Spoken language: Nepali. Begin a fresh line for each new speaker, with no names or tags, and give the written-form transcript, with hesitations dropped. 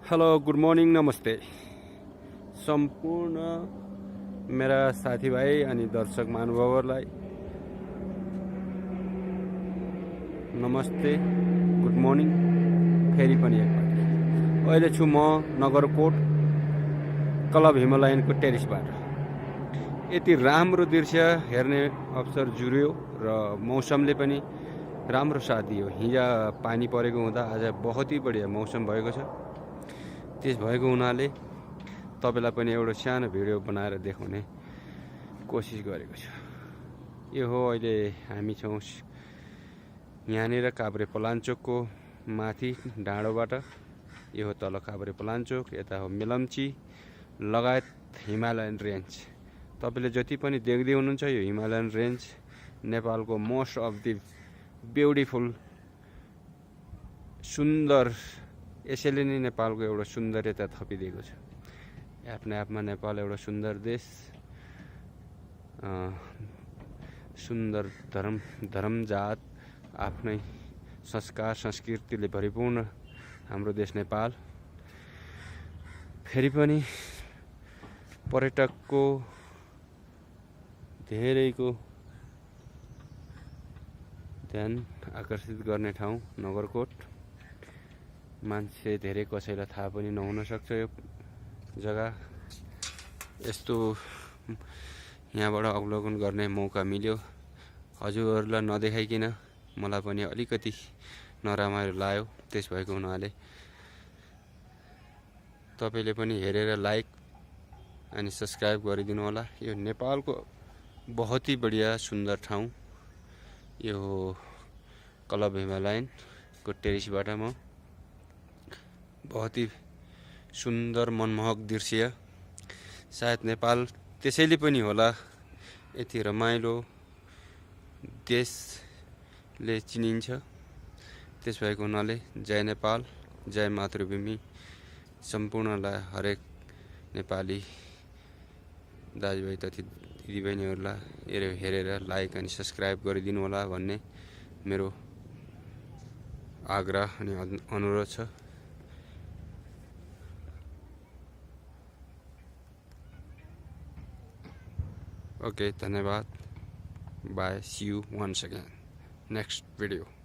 हेलो गुड मर्निङ नमस्ते सम्पूर्ण मेरा साथीभाइ अनि दर्शक महानुभावहरूलाई नमस्ते गुड मर्निङ फेरि पनि एकपल्ट। अहिले छु म नगरकोट क्लब हिमालयनको टेरिसबाट। यति राम्रो दृश्य हेर्ने अवसर जुर्यो र मौसमले पनि राम्रो साथ दियो। हिजो पानी परेको हुँदा आज बहुत ही बढिया मौसम भएको छ। त्यस भएको हुनाले तपाईलाई पनि एउटा सानो भिडियो बनाएर देखाउने कोसिस गरेको छु। यो हो अहिले हामी छौँ यहाँनिर काभ्रेपलाञ्चोकको माथि डाँडोबाट। यो हो तल काभ्रेपलाञ्चोक, यता हो मेलम्ची लगायत हिमालयन रेन्ज। तपाईले जति पनि देख्दै हुनुहुन्छ यो हिमालयन रेन्ज नेपालको मोस्ट अफ द ब्युटिफुल सुन्दर, यसैले नै नेपालको एउटा सुन्दरता थपिदिएको छ। आफ्नै आपमा नेपाल एउटा सुन्दर देश, सुन्दर धर्म जात आफ्नै संस्कार संस्कृतिले भरिपूर्ण हाम्रो देश नेपाल। फेरि पनि पर्यटकको धेरैको ध्यान आकर्षित गर्ने ठाउँ नगरकोट। मान्छे धेरै कसैलाई थाहा पनि नहुन सक्छ यो जग्गा। यस्तो यहाँबाट अवलोकन गर्ने मौका मिल्यो हजुरहरूलाई नदेखाइकन मलाई पनि अलिकति नराम्रो लाग्यो। त्यस भएको हुनाले तपाईले पनि हेरेर लाइक अनि सब्स्क्राइब गरिदिनु होला। यो नेपालको बहुत ही बढिया सुन्दर ठाउँ। यो हो क्लब हिमालयनको टेरिसबाट म बहुत ही सुन्दर मनमोहक दृश्य। सायद नेपाल त्यसैले पनि होला यति रमाइलो देशले चिनिन्छ। त्यस भएको हुनाले जय नेपाल, जय मातृभूमि। सम्पूर्णलाई हरेक नेपाली दाजुभाइ तथा दिदीबहिनीहरूलाई हेरेर लाइक अनि सब्स्क्राइब गरिदिनु होला भन्ने मेरो आग्रह अनि अनुरोध छ। Okay, धन्यवाद. Bye. See you once again. Next video.